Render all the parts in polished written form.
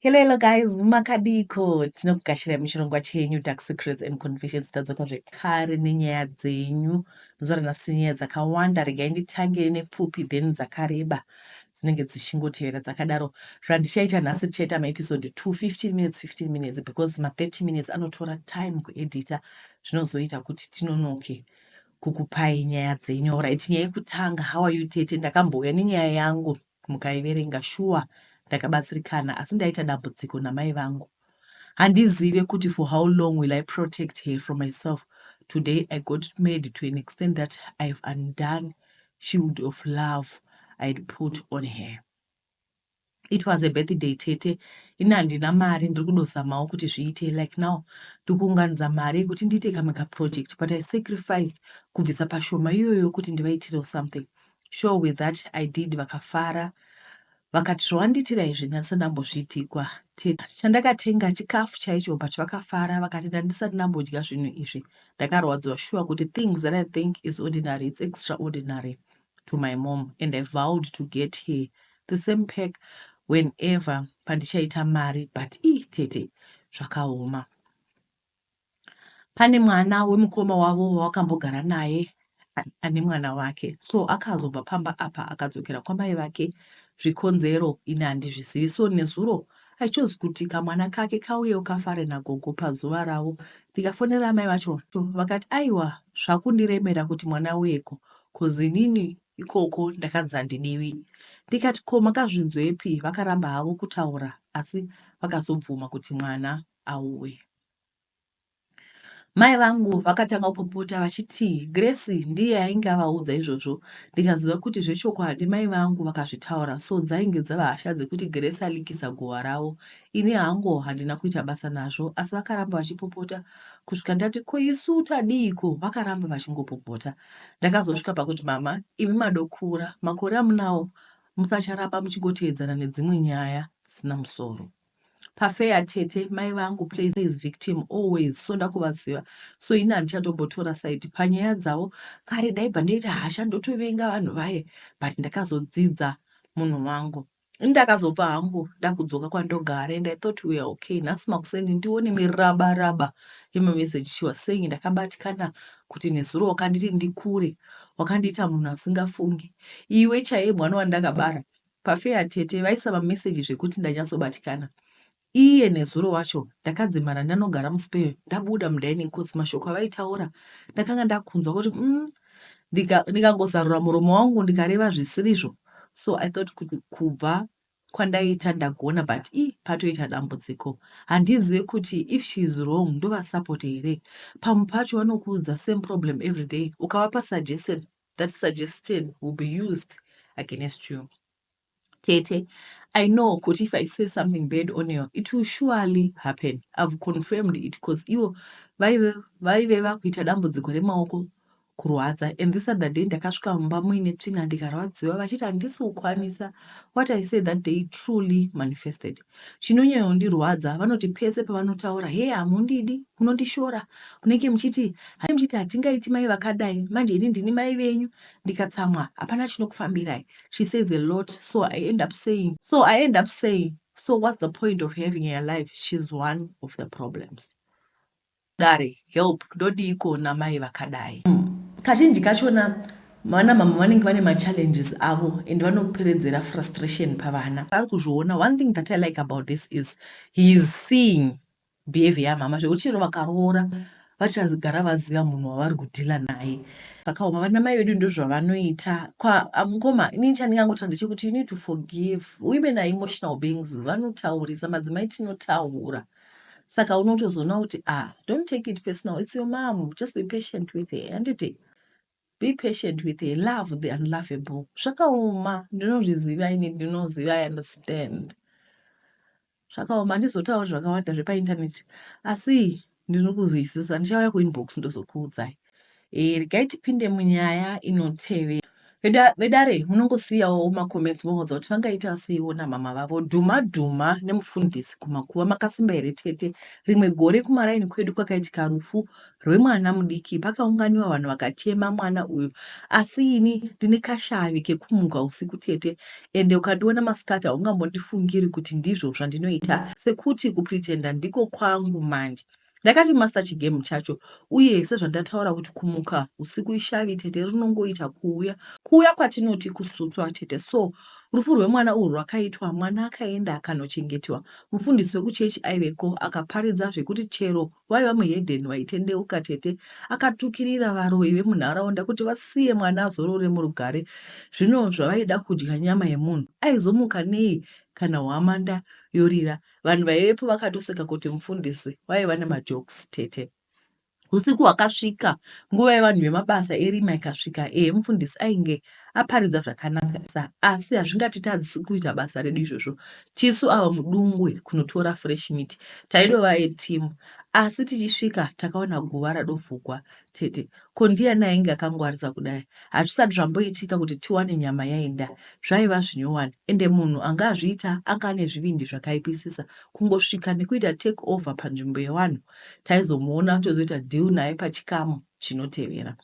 Hello, hello guys, makadiko? Tinokugashirai muchirongwa chenyu Dark Secrets and Confessions. Tadzoka zvekare nenyaya dzenyu. Zuva ranhasi nyaya dzakawanda, regai nditange nepfupi then dzakareba dzinenge dzichingotevera dzakadaro. Zvandichaita nhasi tichaita maepisode 2 15 minutes 15 minutes because ma30 minutes anotora time kuedita zvinozoita kuti tinonoke kukupai nyaya dzenyu. Right, nyaya yekutanga, how are you tete? Ndakambouya nenyaya yangu mukaiverenga shuwa ndakabatsirikana asi ndaita dambudziko namai vangu handizive kuti for how long will I protect her from myself today I got mad to an extent that I've undone shield of love I'd put on her it was a birthday tete ini handina mari ndiri kudozamawo kuti zviite like now ndikuunganidza mari yekuti ndiite kamwe kaproject but I sacrifice kubvisa pashoma iyoyo kuti ndivaitirewo something sure with that I did vakafara vakati zvawandiitira izvi ndandisati ndambozviitigwa chandakatenga chikafu chaicho but vakafara vakati ndandisati ndambodya zvinhu izvi ndakarwadziwa sure kuti things that I think is ordinary it's extraordinary to my mom and I vowed to get her the same pack whenever pandichaita mari but ii tete zvakaoma pane mwana wemukoma wavo wawakambogara naye ane mwana wake so akazobva pamba apa akadzokera kwamai vake zvikonzero ini handizvizivi so nezuro I chose kuti kamwana kake kauyewo kafare nagogo pazuva ravo ndikafonera amai vacho vakati aiwa zvakundiremera kuti mwana uyeko cause inini ikoko ndakanzi handidiwi ndikati ko makazvinzwepi vakaramba havo kutaura asi vakazobvuma kuti mwana auye mai vangu vakatanga kupopota vachiti Grace ndiye ainge avaudza izvozvo ndikaziva kuti zvechokwadi mai vangu vakazvitaura so dzainge dzava hasha dzekuti Grace alikisa guhwa ravo ini hangu handina kuita basa nazvo asi vakaramba vachipopota kusvika ndati ko isu tadiiko vakaramba vachingopopota ndakazosvika pakuti mama imi madokura makore amunawo musacharamba muchingoteedzana nedzimwe nyaya dzisina musoro pafeya tete mai vangu plays victim always so ndakuvaziva so ini handichatombotora side panyaya dzavo kare ndaibva ndoita hasha ndotovenga vanhu vaye but ndakazodzidza munhu wangu ndakazobva hangu ndakudzoka kwandogara and I thought we are okay nhasi makuseni ndione mirabaraba yemameseji she was saying ndakabatikana kuti nezuro wakanditi ndikure wakandiita munhu asingafungi iwe chaiye mwana wandakabara pafeya tete vaisa mameseji zvekuti ndanyatsobatikana iye nezuro wacho ndakadzimara ndanogara muspare ndabuda mudining cause mashoko avaitaura ndakanga ndakunzwa kuti ndikangozarura muromo wangu ndikareva zvisirizvo so I thought kuti kubva kwandaita ndagona but i patoita dambudziko handizive kuti if she is wrong ndovasapota here pamwe pacho vanokuudza same problem every day ukavapa suggestion that suggestion will be used against you tete I know kuti if I say something bad on you it will surely happen I've confirmed it because ivo vaive vakuita dambudziko remaoko kurwadza and this other day ndakasvika mumba muine tsvina ndikarwadziwa vachiti handisi kukwanisa what I said that day truly manifested chinonyanyondirwadza vanoti pese pavanotaura he hamundidi munondishora munenge muchiti muchiti hatingaiti mai vakadai manje ini ndini mai venyu ndikatsamwa hapana chinokufambirai she says a lot so I end up saying so I end up saying so what's the point of having her alive she's one of the problems dare help ndodiko namai vakadai kazhinji kachona vana mama vanenge vane machallenges avo and vanoperedzera frustration pavana ari kuzviona one thing that I like about this is he is seeing behavior yamama zvekuti chero vakaroora vachagara vaziva munhu wavari kudhila naye zvakaoma vana mai vedu ndozvavanoita mukoma inini chandingangotaura ndechekuti you need to forgive women are emotional beings vanotaurisa madzimai tinotaura saka unotozoona kuti ah don't take it personal it's your mom just be patient with her handiti be patient with her love the unlovable zvakaoma ndinozviziva ini ndinoziva I understand zvakaoma handizotauri zvakawanda zvepaindaneti asi ndinokuzwisisa ndichauya kuinbox ndozokuudzai e, regai tipinde munyaya inotevera. Vedare munongosiyawo macomments movaudza kuti vangaita seiwo namama vavo. Dhuma dhuma nemufundisi kumakuva makasimba here tete? Rimwe gore kumaraini kwedu kwakaitika rufu rwemwana mudiki pakaunganiwa vanhu vakachema mwana uyu asi ini ndine kashavi kekumuka usiku tete ende ukandiona masikati haungambondifungiri kuti ndizvo zvandinoita sekuti kupretender ndiko kwangu manje. Ndakati master chigame chacho uye sezvandataura kuti kumuka usiku ishavi tete rinongoita kuuya kuuya kwatinoti kusutswa tete so rufu rwemwana urwu rwakaitwa mwana akaenda akanochengetwa mufundisi wekuchechi aiveko akaparidza zvekuti chero waiva muhedheni waitendeuka tete akatukirira varoyi vemunharaunda kuti vasiye mwana azorore murugare zvino zvavaida kudya nyama yemunhu aizomuka nei kana hwamanda yorira Vanhu vaivepo vakatoseka kuti mufundisi vaiva nemajokes tete. Husiku hwakasvika nguva yevanhu vemabasa erima ikasvika ehe mufundisi ainge aparidza zvakanaka asi hazvingatitadzisi kuita basa redu izvozvo. Tisu ava mudungwe kunotora fresh meat taidova yeteam asi tichisvika takaona guva radovhugwa tete. Ko ndiyani ainge akangwarisa kudai? Hazvisati zvamboitika kuti tiwane nyama yaenda. Zvaiva zvinyowani. Ende munhu anga azviita anga ane zvivindi zvakaipisisa. Kungosvika nekuita take over panzvimbo yevanhu. Taizomuona tozoita deal naye pachikamu chinotevera.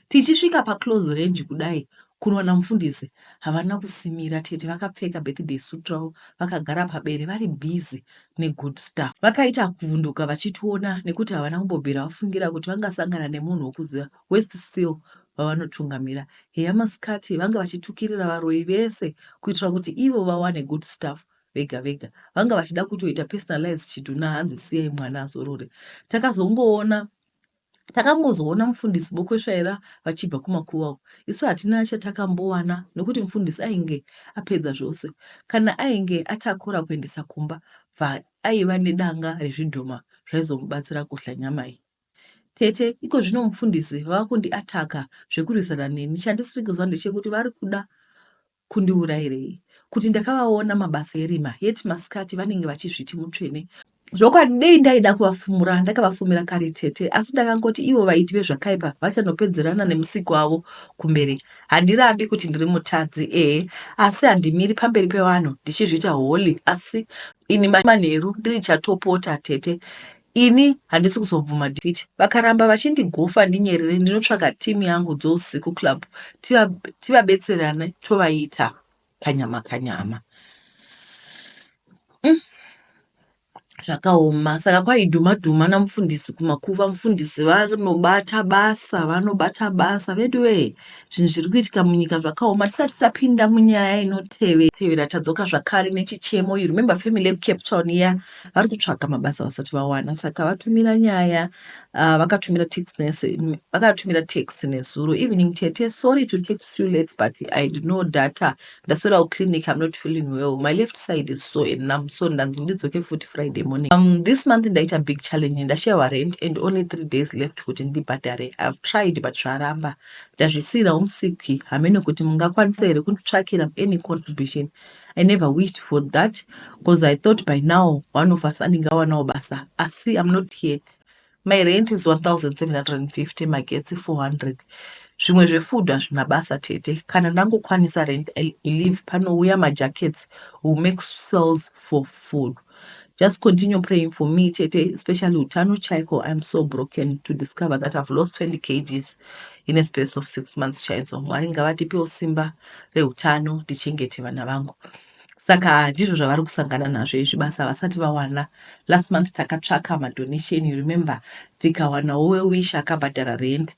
Tichisvika paclose range kudai kunowana mufundisi havana kusimira tete vakapfeka birthday suit ravo vakagara pabere vari busy negood stuff. Vakaita kuvhunduka vachitiona nekuti havana kumbobvira vafungira kuti vangasangana nemunhu wokuziva West Seal vavanotungamira. Heya masikati vanga vachitukirira varoyi vese kuitira kuti ivo vawane good stuff vega vega. Vanga vachida kutoita personalize chidhuna hanzi siyai mwana azorore. Takazongoona Takangozoona mufundisi vokwesvaira vachibva kumakuva uku. Isu hatina chatakambowana nokuti mufundisi ainge apedza zvose. Kana ainge atakura kuendesa kumba, bva aiva nedanga rezvidhoma zvaizomubatsira kudhla nyama iyi. Tete, iko zvino mufundisi vava kundiataka zvekurwisana neni. Chandisiri kuziva ndechekuti vari kuda kundiurairei kuti ndakavaona mabasa erima yet masikati vanenge vachizviti mutsvene. Zvokwadi dei ndaida kuvafumura ndakavafumira kare tete asi ndakangoti ivo vaiti vezvakaipa vachanopedzerana nemusiki wavo kumberi. Handirambi kuti ndiri mutadzi ehe asi handimiri pamberi pevanhu ndichizviita holy asi ini manheru ndiri chatopota tete Ini handisi kuzobvuma defeat. Vakaramba vachindigofa ndinyerere ndinotsvaga team yangu dzousiku club tivabetserane tovaita kanyama kanyama. Mm. Zvakaoma saka kwaidhuma dhuma namufundisi kumakuva mufundisi vanobata basa vanobata basa veduwee zvinhu zviri kuitika munyika zvakaoma tisati tapinda munyaya inotevera tadzoka zvakare nechichemo you remember family yekucape town iya vari kutsvaga mabasa vasati vawana saka vatumira nyaya uh, vakatumira text vakatumira text nezuro evening tete sorry to text you late but i had no data ndaswera kuclinic i'm not feeling well my left side is so and numb so ndanzi ndidzoke futi friday morning um, this month ndaita big challenge ndashayiwa rent and only three days left kuti ndibhadhare i've tried but zvaramba ndazvisiirawo musiki hameno kuti mungakwanisa here kunditsvakira any contribution I never wished for that cause I thought by now one of us anenge awanawo basa asi I'm not yet. My rent is 1750 magetsi 400 zvimwe zvefood hazvina basa tete kana ndangokwanisa rent I believe panouya majackets will make sales for food just continue praying for me tete especially utano chaiko I'm so broken to discover that I've lost 20 kgs in a space of six months chaidzo mwari ngavatipewo simba reutano ndichengete vana vangu saka ndizvo zvavari kusangana nazvo izvi basa vasati vawana last month takatsvaka madonation you remember tikawanawo wewish akabhadhara rent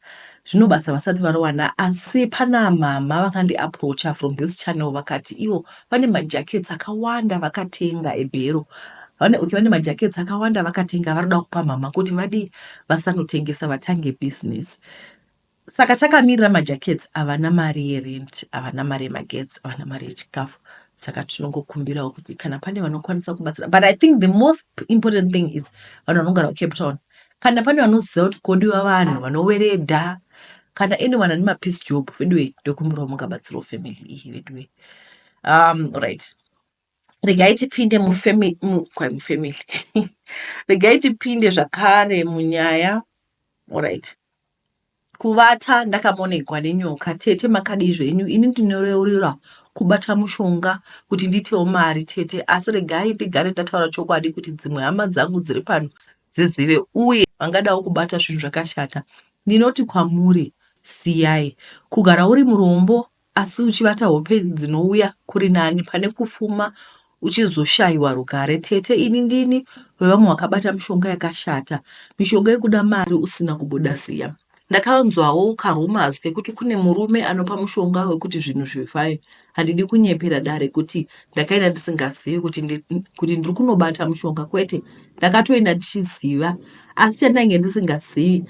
zvino basa vasati varowana asi pana mama vakandiapproacha from this channel vakati ivo vane majackets akawanda vakatenga ebhero vane okay vane majackets akawanda vakatenga vari kuda kupa mama kuti vadii vasanotengesa vatange business Saka takamirira majackets havana mari yerent, havana mari yemagetsi, havana mari yechikafu. Saka tinongokumbirawo kuti kana pane vanokwanisa kubatsira. But I think the most important thing is vanhu vanogara kuCape Town. Kana pane vanoziva kuti kodiwa vanhu vanoweredha, kana anyone ane mapeace job, veduwe ndokumbirawo mungabatsirawo family iyi veduwe. Um, right. Regai tipinde mufamily, kwai mufamily. Regai tipinde zvakare munyaya. Alright. Kuvata ndakamonegwa nenyoka tete makadii zvenyu ini ndinoreurira kubata mushonga kuti ndiitewo mari tete asi regai ndigare ndataura chokwadi kuti dzimwe hama dzangu dziri pano dzizive uye vangadawo kubata zvinhu zvakashata ndinoti kwamuri siyai kugara uri murombo Asi uchivata hope dzinouya kuri nani pane kufuma uchizoshaiwa rugare. Tete ini ndini wevamwe vakabata mishonga yakashata, mishonga yekuda mari usina kubuda ziya. Ndakanzwawo karumours kekuti kune murume anopa mushonga wekuti zvinhu zvifaye. Handidi kunyepera dare kuti ndakaenda ndisingazivi kuti, ndi, kuti ndiri kunobata mushonga kwete. Ndakatoenda ndichiziva asi chandainge ndisingazivi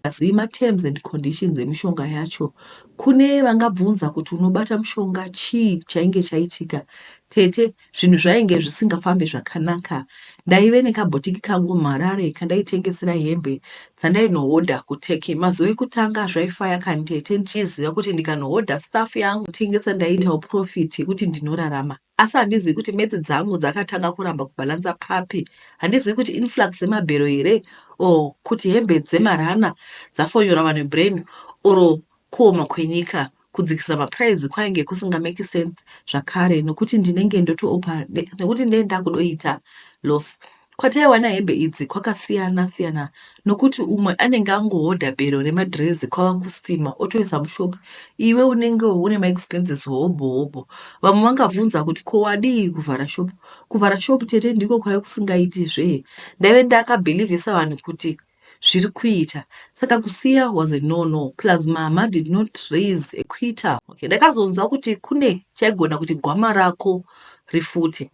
zivi materms and conditions emishonga yacho Kune vangabvunza kuti unobata mushonga chii chainge chaitika. Tete, zvinhu zvainge zvisingafambe zvakanaka. Ndaive nekabhotiki kangu muHarare kandaitengesera hembe dzandainohodha kuTurkey. Mazuva ekutanga zvaifaya kani tete ndichiziva kuti ndikanohodha stuff yangu tengesa ndaiitawo profit yekuti ndinorarama. Asi handizivi kuti maths dzangu dzakatanga kuramba kubhalansa papi. Handizivi kuti influx yemabhero here or kuti hembe dzemarana dzafonyora vanhu brain or kuoma kwenyika. Kudzikisa maprice kwainge kusingameki sense zvakare nokuti ndinenge ndotoopa nekuti ndee ndakudoita loss. Kwataiwana hembe idzi kwakasiyana siyana nokuti umwe anenge angohodha bhero remadhirezi kwava kusima otoisa mushop iwe unenge une maexpenses hobho hobho. Vamwe vangabvunza kuti ko wadii kuvhara shop? Kuvhara shop tete ndiko kwave kusingaiti zvee. Ndaive ndakabhilivhisa vanhu kuti zviri kuita saka kusiya was a no no plus mama did not raise a quitter. Okay, ndakazonzwa kuti kune chaigona kuti gwama rako rifute.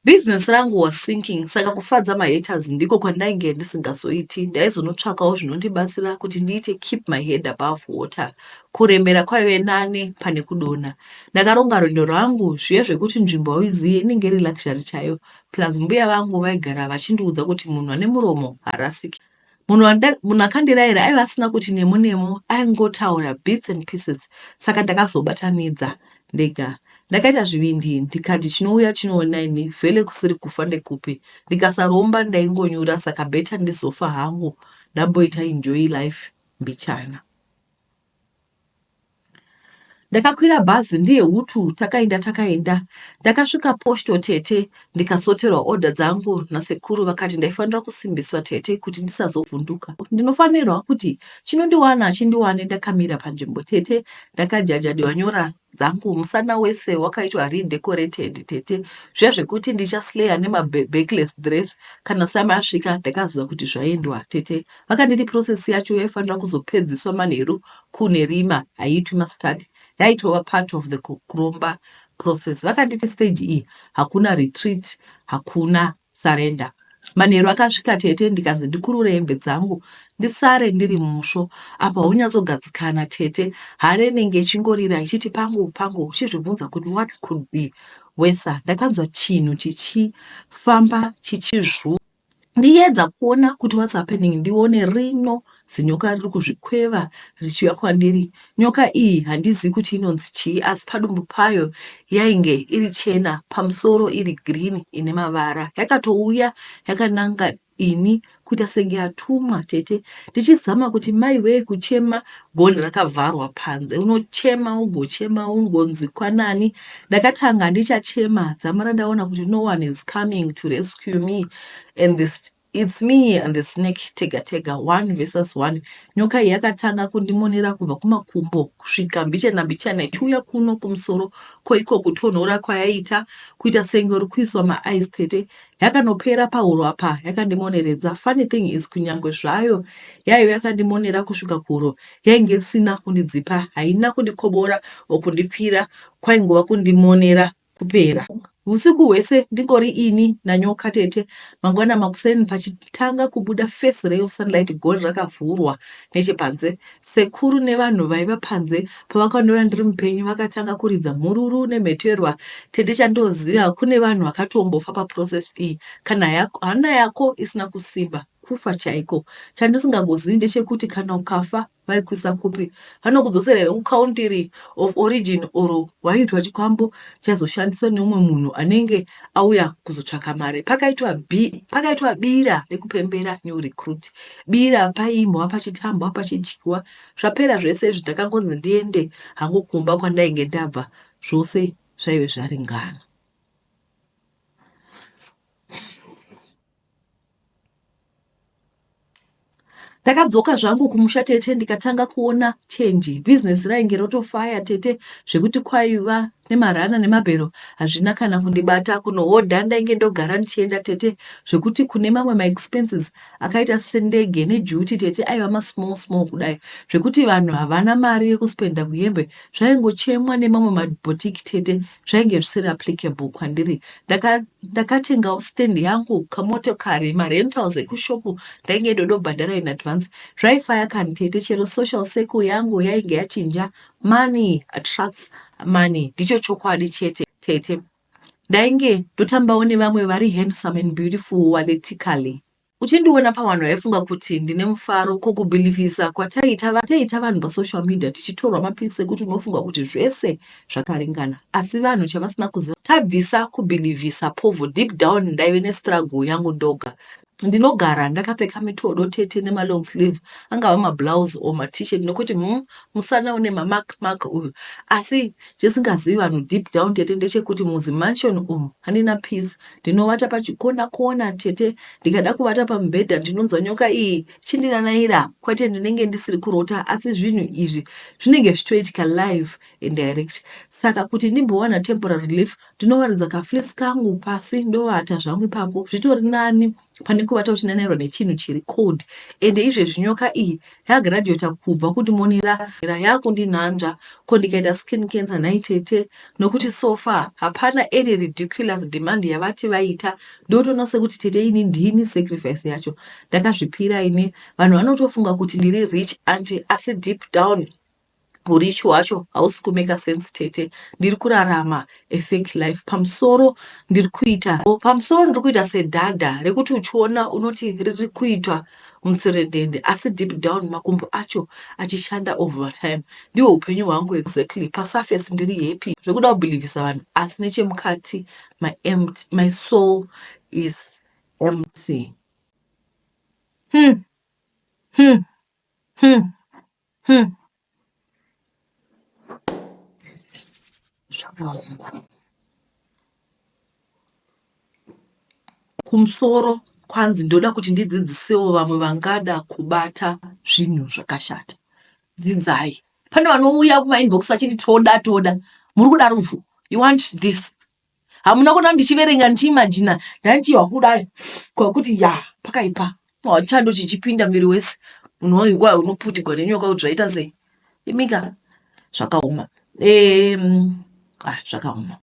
Business rangu was sinking saka kufadza mahaters ndiko kwandainge ndisingazoiti. Ndaizonotsvakawo zvinondibatsira kuti ndiite keep my head above water. Kuremera kwaive nane pane kudonha. Ndakaronga rwendo rwangu zviya zvekuti nzvimbo hauizive inenge iri luxury chaiyo plus mbuya vangu vaigara vachindiudza kuti munhu ane muromo harasiki. Munhu munhu akandiraira aiva asina kuti nemo nemo aingotaura bits and pieces saka ndakazobatanidza ndega. Ndakaita zvivindi ndikati chinouya chinoona ini vhele kusiri kufa ndekupi. Ndikasaromba ndaingonyura saka better ndizofa hangu ndamboita enjoy life mbichana. Ndakakwira bhazi ndiye hutu takaenda takaenda. Ndakasvika poshto tete ndikasoterwa order dzangu nasekuru vakati ndaifanira kusimbiswa tete kuti ndisazovhunduka. Ndinofanirwa kuti chinondiwana chindiwane ndakamira panzvimbo tete. Ndakajajadiwa nyora dzangu musana wese wakaitwa redecorated tete zviya zvekuti ndichaslayer nemabackless dress kana Sam asvika ndakaziva kuti zvaendwa tete. Vakanditi process yacho yaifanira kuzopedziswa manheru kune rima haiitwi masikati yaitova part of the kuromba process. Vakanditi stage iyi hakuna retreat hakuna surrender. Manheru akasvika tete ndikanzi ndikurure hembe dzangu ndisare ndiri musvo. Apa haunyatsogadzikana tete hare inenge ichingorira ichiti pangu pangu uchizvibvunza kuti what could be worse. Ndakanzwa chinhu chichifamba chichizvu Ndichiedza kuona kuti what's happening ndione rino zinyoka riri kuzvikweva richiuya kwandiri. Nyoka iyi handizivi kuti inonzi chii asi padumbu payo yainge iri chena pamusoro iri green ine mavara. Yakatouya yakananga ini kuita senge yatumwa tete ndichizama kuti mai wee kuchema gonhi rakavharwa panze unochema ugochema ugonzwikwa nani ndakatanga ndichachema dzamara ndaona kuti no one is coming to rescue me and this It's me and the snake tega tega one versus one. Nyoka iyi yakatanga kundimonera kubva kumakumbo kusvika mbichana mbichana ichiuya kuno kumusoro ko iko kutonhora kwayaita kuita senge uri kuiswa maice tete Yakanopera pahuro apa yakandimoneredza. Funny thing is kunyangwe zvayo yaive yakandimonera kusvika kuhuro yainge isina kundidzipa, haina kundikobora or kundipfira kwaingova kundimonera kupera. Husiku hwese ndingori ini naNyoka tete. Mangwana makuseni pachitanga kubuda first ray of sunlight gonhi rakavhurwa nechepanze. Sekuru nevanhu vaiva panze pavakandiona ndiri mupenyu vakatanga kuridza mhururu nemheterwa. Tete chandoziva kune vanhu vakatombofa paprocess iyi kana hana yako isina kusimba. Kufa chaiko. Chandisingangozivi ndechekuti kana ukafa vaikuisa kupi. Vanokudzosera here kucountry of origin or waiitwa chikwambo chaizoshandiswa neumwe munhu anenge auya kuzotsvaka mari. Pakaitwa bi, pakaitwa bira rekupembera new recruit. Bira paimbwa pachitambwa pachidyiwa. Zvapera zvese izvi ndakangonzi ndiende hangu kumba kwandainge ndabva. Zvose zvaive zvaringana. Ndakadzoka zvangu kumusha tete ndikatanga kuona change. Business rainge rotofaya tete zvekuti kwaiva nemarana nemabhero hazvina kana kundibata. Kunohodha ndainge ndogara ndichienda tete zvekuti kune mamwe maexpenses akaita sendege neduty tete aiva masmall small kudai zvekuti vanhu havana mari yekuspenda kuhembe zvaingochemwa nemamwe maboutique tete zvainge zvisiri applicable kwandiri. Ndaka, ndakatengawo stand yangu, kamotokari, marentals ekushop ndainge ndodobhadhara in advance. Zvaifaya kani tete, chero social circle yangu yainge yachinja. Money attracts money, ndicho chokwadi chete tete. Ndainge ndotambawo nevamwe vari handsome and beautiful walletically. Uchindiona pavanhu vaifunga kuti ndine mufaro ko kubhilivhisa kwataiita taiita vanhu pasocial media tichitorwa mapics ekuti unofunga kuti zvese zvakaringana asi vanhu chavasina kuziva tabvisa kubhilivhisa povho deep down ndaive nestruggle yangu ndoga ndinogara ndakapfeka mitodo tete nemalong sleeve angava mablouse or matshirt nekuti hmm, musana une mamark mark uyu asi Chisingazivi vanhu deep down tete ndechekuti muzimansion umu handina peace. Ndinovata pachikona kona tete ndikada kuvata pamubhedha ndinonzwa nyoka iyi ichindinanaira kwete ndinenge ndisiri kurota asi zvinhu izvi zvinenge zvichitoitika live and direct. Saka kuti ndimbowana temporary relief ndinowaridza kafleece kangu pasi ndovata zvangu ipapo zvitori nani pane kuvata uchinanairwa nechinhu chiri cold ende izvezvi nyoka iyi yagraduata kubva kundimonera yakundinhanzva ko ndikaita skin cancer nhai tete nokuti so far hapana any ridiculous demand yavati vaita ndotoona sekuti tete ini ndini sacrifice yacho ndakazvipira ini vanhu vanotofunga kuti ndiri rich aunty asi deep down Hurich hwacho hausi kumeka sense tete. Ndiri kurarama a fake life. Pamusoro ndiri kuita pamusoro ndiri kuita sedhadha rekuti uchiona unoti riri kuitwa mutserendende asi deep down makumbo acho achishanda overtime. Ndihwo hupenyu hwangu exactly. Pasurface ndiri happy zvekuda kubhilivhisa vanhu asi nechemukati my empty, my soul is empty. Hmm. Hmm. Hmm. Hmm. Zvakaoma. Kumusoro kwanzi ndoda kuti ndidzidzisewo vamwe vangada kubata zvinhu zvakashata. Dzidzai. Pane vanouya kumainbox vachiti toda toda. Muri kuda rufu. You want this. Hamuna kuona ndichiverenga ndichiimajina ndandichihwa kudai kwakuti ya pakaipa chando chichipinda muviri wese munhu wayo kwayo unoputigwa nenyoka kuti zvaita sei imika zvakaoma um, ah, zvakaoma.